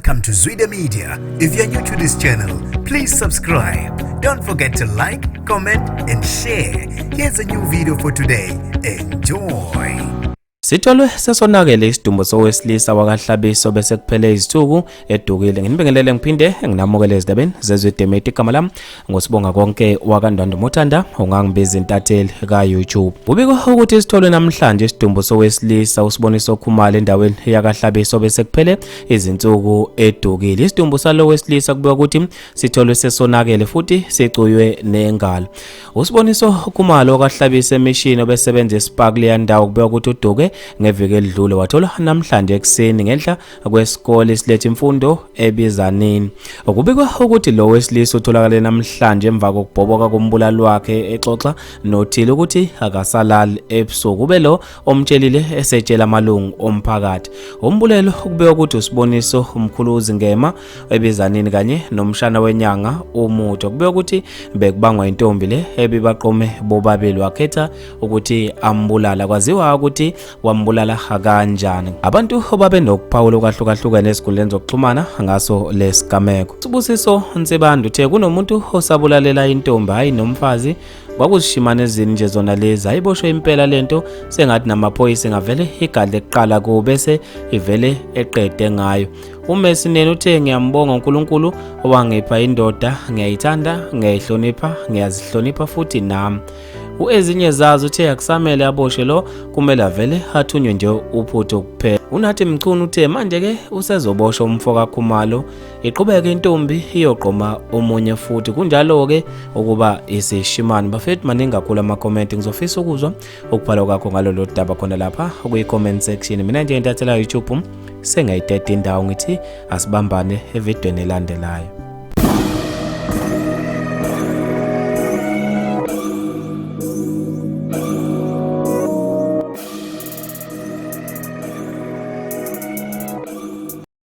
Welcome to Zwida Media. If you're new to this channel, please subscribe. Don't forget to like, comment, and share. Here's a new video for today. Enjoy. Sitholwe sesonakele isidumbu sowesilisa wakaHlabiso bese kuphele izinsuku edukile. Nginibingelele ngiphinde nginamukele ezindabeni zeZwide Media. Igama lami nguSibonga konke wakaNdwandwe Mothanda, ungangibiza intatheli ka-YouTube. Kubikwa ukuthi sitholwe namhlanje isidumbu sowesilisa uSiboniso Khumalo endaweni yakaHlabiso bese kuphele izinsuku edukile. Isidumbu salo wesilisa kubikwa ukuthi sitholwe sesonakele futhi sicuywe nengalo. USiboniso Khumalo okaHlabisa emishini obesebenza eSpa kuleya ndawo kubikwa ukuthi uduke ngeviki elidlule watholwa namhlanje ekuseni ngenhla kwesikole esiletha imfundo eBizanini. Kubikwa ukuthi lo wesilisa utholakale namhlanje emva kokubhoboka kombulali wakhe exoxa nothile ukuthi akasalali ebusuku ube lo omtshelile esetshela amalungu omphakathi. Umbulelo kubikwa ukuthi uSiboniso uMkhuluzi Ngema eBizanini kanye nomshana wenyanga uMutho kubikwa ukuthi bekubangwa intombi le ebibaqome bobabili wakhetha ukuthi ambulala kwaziwa ukuthi wambulala kanjani. Abantu babenokuphawula okwahlukahlukene ezinkundleni zokuxhumana ngaso lesigameko. Sibusiso Nsibande uthe kunomuntu osabulalela intombi hayi nomfazi kwakuzishimane ezini nje zona lezi ayiboshwe impela lento sengathi namaphoyisa ingavele igadle kuqala kuwo bese ivele eqede ngayo. UMessi Nene uthe ngiyambonga uNkulunkulu owangipha indoda ngiyayithanda ngiyayihlonipha ngiyazihlonipha futhi nami. Uezinye zazo uthe akusamele aboshwe lo kumele avele athunywe nje uphuthu kuphela. UNathi Mchunu uthe manje ke usezoboshwa umfo kaKhumalo iqhubeke intombi iyoqoma omunye futhi kunjalo ke ukuba isishimane. Bafethu maningi kakhulu ama-comment ngizofisa ukuzwa ukubhala kwakho ngalolu daba khona lapha kwi-comment section. Mina nje intathela YouTube sengayiteta indawo ngithi asibambane evidweni elandelayo.